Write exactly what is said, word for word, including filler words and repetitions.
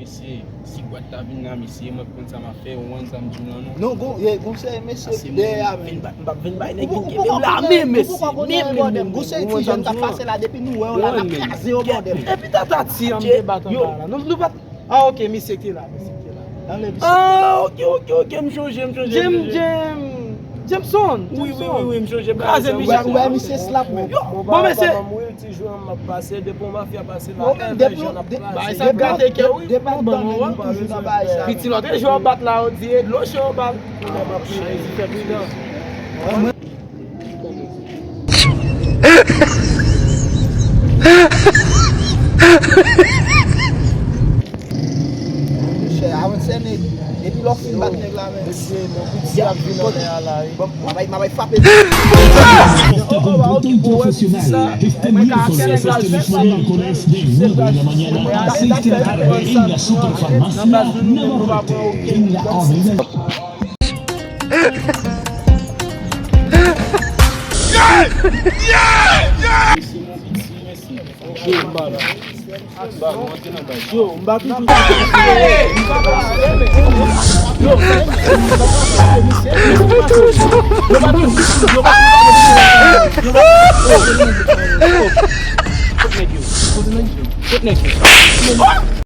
Mesye, si gwad ta vin la, mesye, mwen konn sa m ap fè, ou konn sa m di w lan non. Non, gon, ye, gon seri mesye dèyè a, men. M p ap vin bay nèg yo kenbe m la, men mesye, men, men, men, gon seri ti jèn k ap pase la, depi nou wè yo la, n ap kraze yo bòdèl. Epi tata ti an m te bat anba la. Nou, nou pa t, ah, ok, misye ki te la, misye ki te la. Ah, ok, ok, ok, m chonje, m chonje, m chonje. Jameson. Wi, wi, wi, wi, m chonje. Kraze misye. Ou wè misye slap, men. Bon, mesye. Ti jwè m ap pase, depi yon mafya pase la, bagay sa ap gate kè w wi. Depi lòt jou w ap bat la, yo di e dlo cho w bat. Kounye a m ap jezi fè pridan. Monchè, avanse nèg. Depi lè w fin bat nèg la, men. Mesye, mon piti ap vin anlè a la, wi. Bon, m ap bay, m ap bay frape. Porta con punto y profesional, este miércoles este mismo miércoles de nueve de la mañana a seis de la tarde en la Superfarmacia Navarrete, en la avenida. Yo, m pa toujou. Yo, m pa toujou. Yo, m pa toujou. Yo, m pa toujou. Yo, m pa toujou. Kot nèg yo? Kot nèg yo? Kot nèg yo?